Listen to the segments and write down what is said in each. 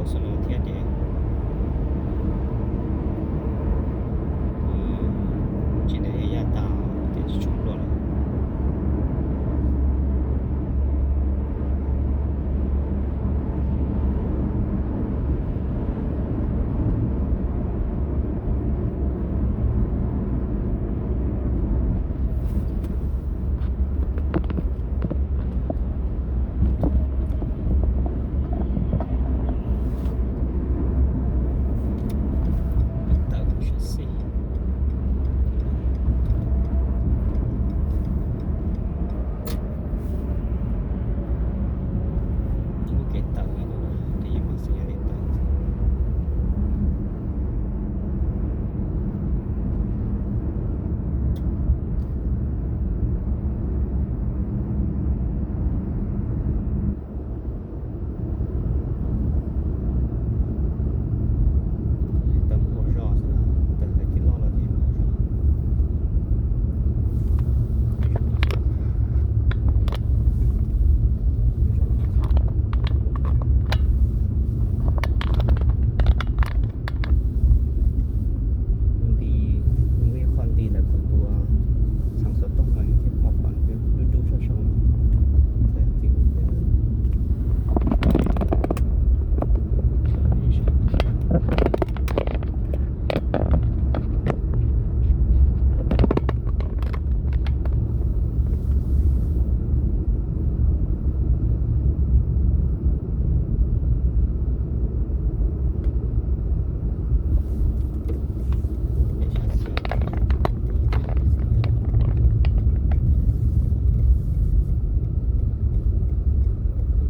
Slow thiab ces tsis ntev ya tas ces tsis tshua luaj lawm. Tawm sab xis. Lub kev tawm no ces yeej muaj xeem li tawm. Tawm mus hauv zos xwb na, tawm ntawm kev loj los yeej mus hauv zos. Nti, nws muaj ib qho nti ntawm kuv tus txheem xov tooj no thiab, qhov dub dub sab saud no.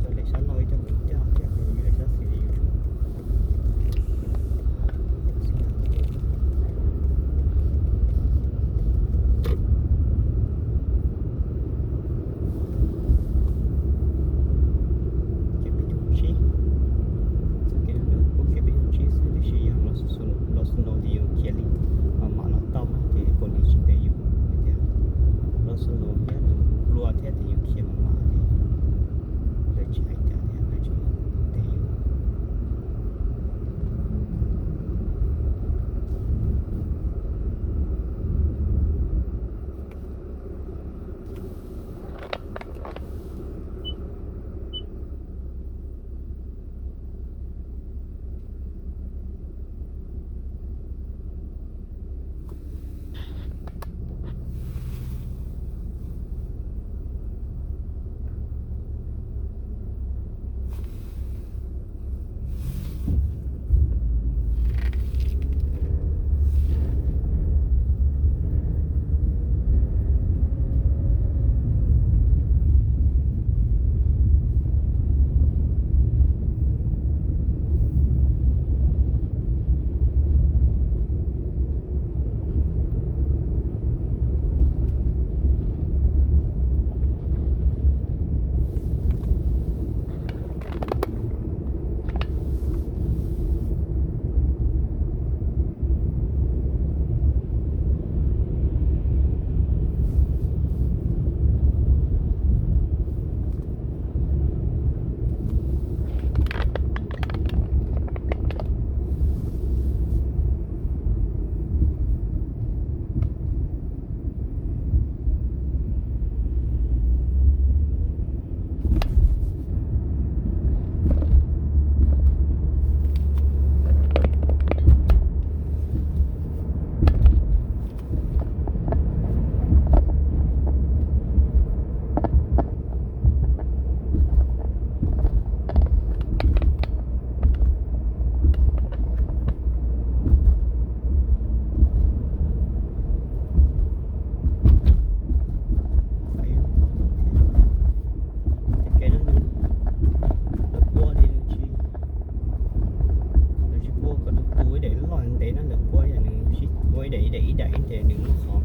Cov lem sab no ib co mus ncaj thiab, yus lem sab xis yus tsuas Ces peb caug tsib, txoj kev no poob kev peb caug tsib xwb, tiam sis yog los snow ces yus khiav li mam mam los tau na, ces kaus lim tsis ntes yus. Tias los snow thiab nws plua thiab ces yus khiav mam mam ces lawv tsis hais cas thiab, lawv tsis ntes yus. Kev no nws lawv pua li nws tsis, lawv tsis pua kom tus tus ib daim loj ntev na, lawv pua yog nws sib pua ib daim ib daim ib daim ces nws muaj qhov